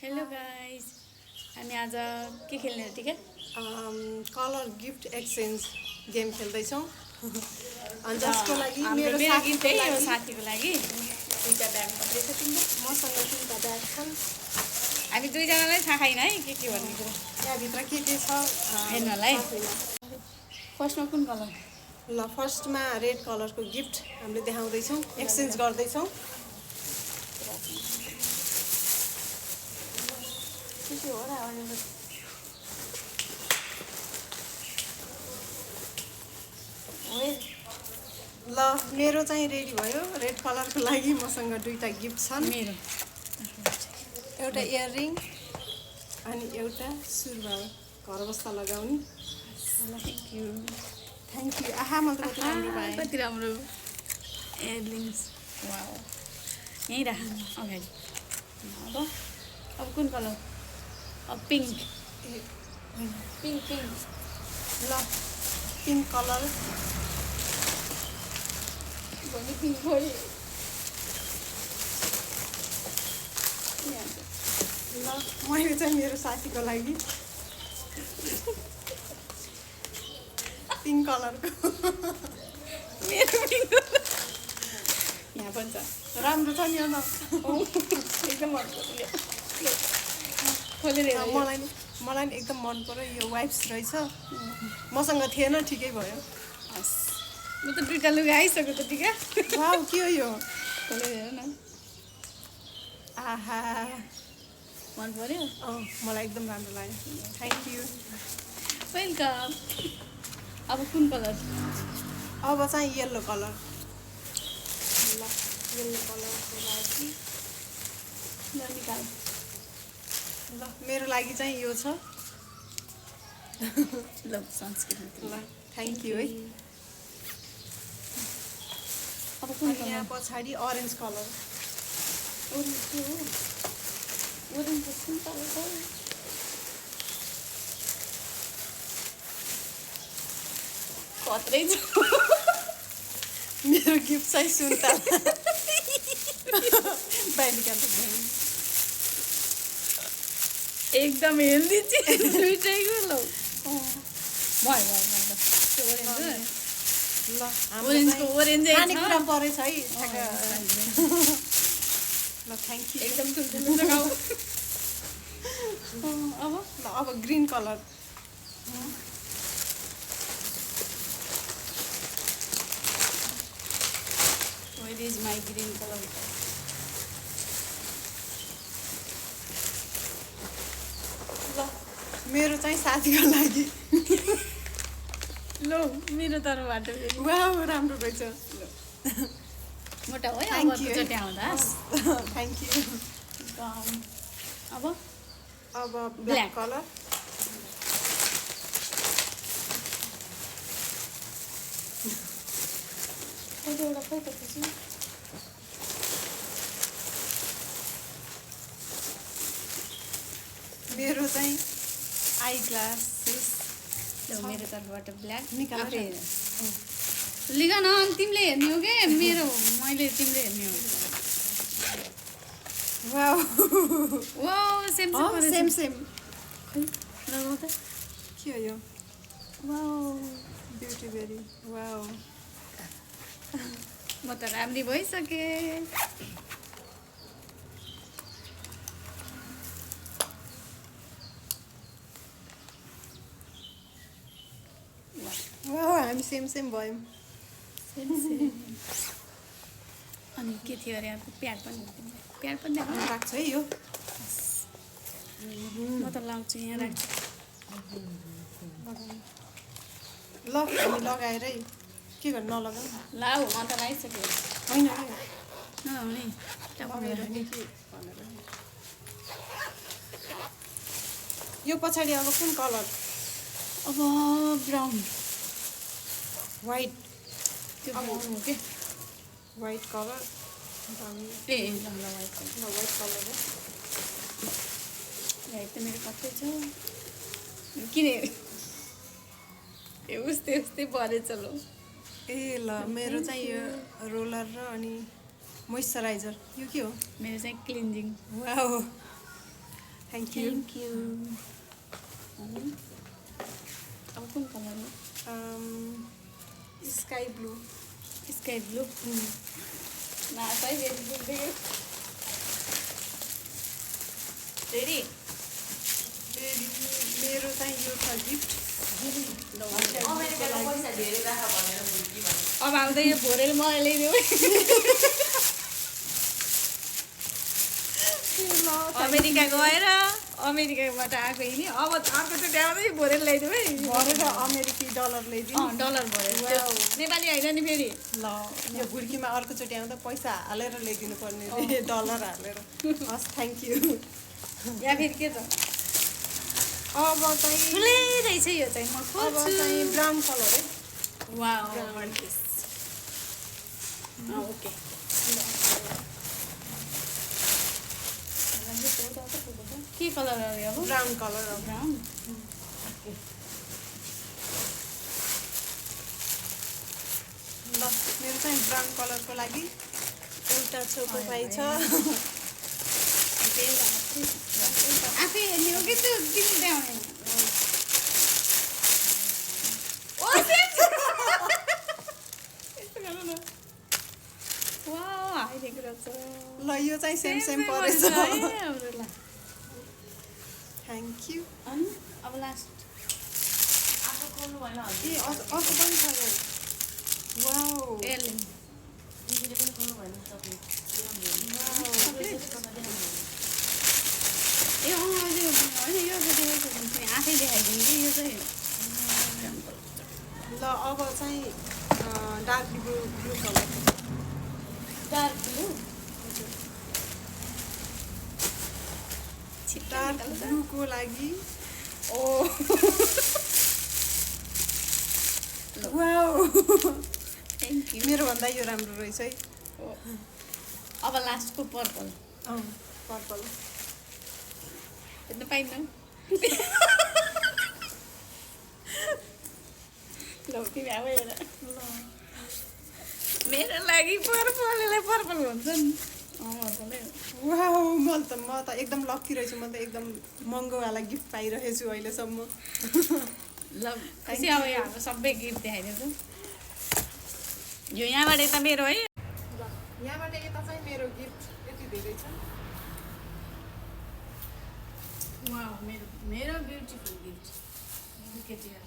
Hello guys, हामी आज के खेल्ने हो ठिकै? कलर गिफ्ट एक्सचेन्ज गेम खेल्दैछौँ अनि जसको लागि मेरो मेरो गिफ्ट साथीको है यो लागि साथीको लागि दुईटा ब्याग मात्रै छ तिम्रो। मसँग 3टा ब्याग छन्। हामी दुईजनालाई थाहा छैन है के भन्ने कुरो। त्यहाँभित्र के छ हेर्नु होला है। थाहा छैन। फर्स्टमा कुन कलर? ल फर्स्टमा रेड कलरको गिफ्ट हामीले देखाउँदैछौँ, एक्सचेन्ज गर्दैछौँ। के हो र ल मेरो चाहिँ रेडी भयो। रेड कलरको लागि मसँग 2टा गिफ्ट छन्। मेरो एउटा इयररिङ अनि एउटा सुरमा घर बस्दा लगाउने। Thank you. Thank you. आहा मैले त कति राम्रो पाएँ। कति राम्रो इयररिङ्स। वाउ, यहीँ राख अगाडि। अब कुन कलर? अब पिङ्क। पिङ्क पिङ्क ल पिङ्क कलर भने पिङ्क भयो। ल मैले चाहिँ मेरो साथीको लागि पिङ्क कलरको मेरो पिङ्क यहाँ पनि छ। राम्रो छ नि न। एकदम मन पर्यो। खोलेर हेर। मलाई नि एकदम मन पर्यो। यो वाइप्स रहेछ, मसँग थिएन, ठिकै भयो। हस्, म त दुईटा लुगा आइसक्यो त टिका। वाउ के हो यो? खोलेर हेर न। आहा मन पर्यो? मलाई एकदम राम्रो लाग्यो। Thank you. वेलकम। अब कुन कलर? अब चाहिँ येल्लो कलर। ल येल्लो कलरको लागि निकाल। ल मेरो लागि चाहिँ यो छ। ल संस्कृति। ल थ्याङ्क यू है। अब कुन अनि यहाँ पछाडि अरेन्ज कलर। ओरेन्ज के हो? ओरेन्ज कुन कलर हो? कत्रै छ। मेरो गिफ्ट चाहिँ सुन्ता बाहिर एकदम हेल्दी चिज दुईटैको। ल भयो त्यो ओरेन्ज। ल ओरेन्जको ओरेन्जै छ। खानेकुरा परेछ है ठ्याक्क। ल थ्याङ्क यू। एकदम ठुल्ठुलो लगाऊ। अब green colour. Where is my green color? ल मेरो चाहिँ साथीको लागि। लो मेरो तर्फबाट फेरि। वाउ राम्रो रहेछ। मोटा हो है। Thank अब you. चट्या हुँदा। Thank you. अब ब्ल्याक कलर। एउटा खै त खुसी। मेरो चाहिँ आई ग्लासेस। मेरो तर्फबाट ब्ल्याक निकाल। लिग न अनि तिमीले हेर्ने हो कि मेरो मैले तिमीले हेर्ने हो? Wow wow same same same. लगाउ त। के हो यो? वाउ ब्युटी बेरी। वाउ म त राम्री भइसकेँ। वाउ हामी सेम सेम भयौँ। अनि के थियो अरे अर्को? प्याड पनि राख्छ है यो। म त लाउँछु यहाँ राख्छु। ल हामी लगाएरै के गर्नु? नलगाऊ। लाऊ म त लगाइसकेँ। होइन नलाउने लगाएर नि के भनेर। यो पछाडि अब कुन कलर? अब ब्राउन। वाइट। त्यो ब्राउन हो कि? White colour. ए ल वाइट कलर। वाइट कलर हो। वाइट त मेरो कतै छ। किन ए उस्तै उस्तै परेछ लो। ए ल मेरो चाहिँ यो रोलर र अनि मोइस्चराइजर। यो के हो? मेरो चाहिँ cleansing. Wow thank you thank you अब कुन कलर हो स्काई ब्लू स्काई ब्लू नाकै बेसी बुझ्दै फेरि मेरो चाहिँ यो छ गिफ्ट अब आउँदै यो भोरेर मलाई ल्याइदेऊ अमेरिका गएर अमेरिकाबाट आएको नि अब अर्कोचोटि आउँदै भोरेर ल्याइदेऊ है भरेर अमेरिकी डलर ल्याइदिउँ डलर भरेर त्यो नेपाली होइन नि फेरि ल यो बुर्कीमा अर्कोचोटि आउँदा पैसा हालेर ल्याइदिनु पर्ने रे डलर हालेर हस् थ्याङ्क यू या फेरि के त अब चाहिँ ठुलै रहेछ यो चाहिँ म अब खोज्छु चाहिँ ब्राउन कलर है वाउ ओके के कलर अरे अब ब्राउन कलर अब ब्राउन ल मेरो चाहिँ ब्राउन कलरको लागि एउटा छोटो पाइ छ आफै हेर्ने हो कि त्यो तिमी ल्याउने ल यो चाहिँ सेम सेम परेछ थ्याङ्क यू अनि अब लास्ट ए अर्को पनि छ यो वाउ एयरलिङ ए अँ यो होइन यो देखेको तिमी आफै देखाइदिनु कि यो चाहिँ ल अब चाहिँ dark blue colour dark blue dark ब्लूको लागि ओ वाउ थ्याङ्क यू मेरोभन्दा यो राम्रो रहेछ है अब लास्टको पर्पल पर्पल हेर्न पाइन्न ल तिमी अब हेर मेरो लागि पर्पललाई पर्पल भन्छ नि पर्पलै हो वाउ म त एकदम लक्की रहेछु म त एकदम महँगोवाला गिफ्ट पाइरहेछु अहिलेसम्म ल पछि अब यो हाम्रो सबै गिफ्ट देखाइदिन्छु यो यहाँबाट यता मेरो है ल यहाँबाट यता चाहिँ मेरो गिफ्ट यति धेरै छ वाउ मेरो ब्युटिफुल गिफ्ट केटीहरू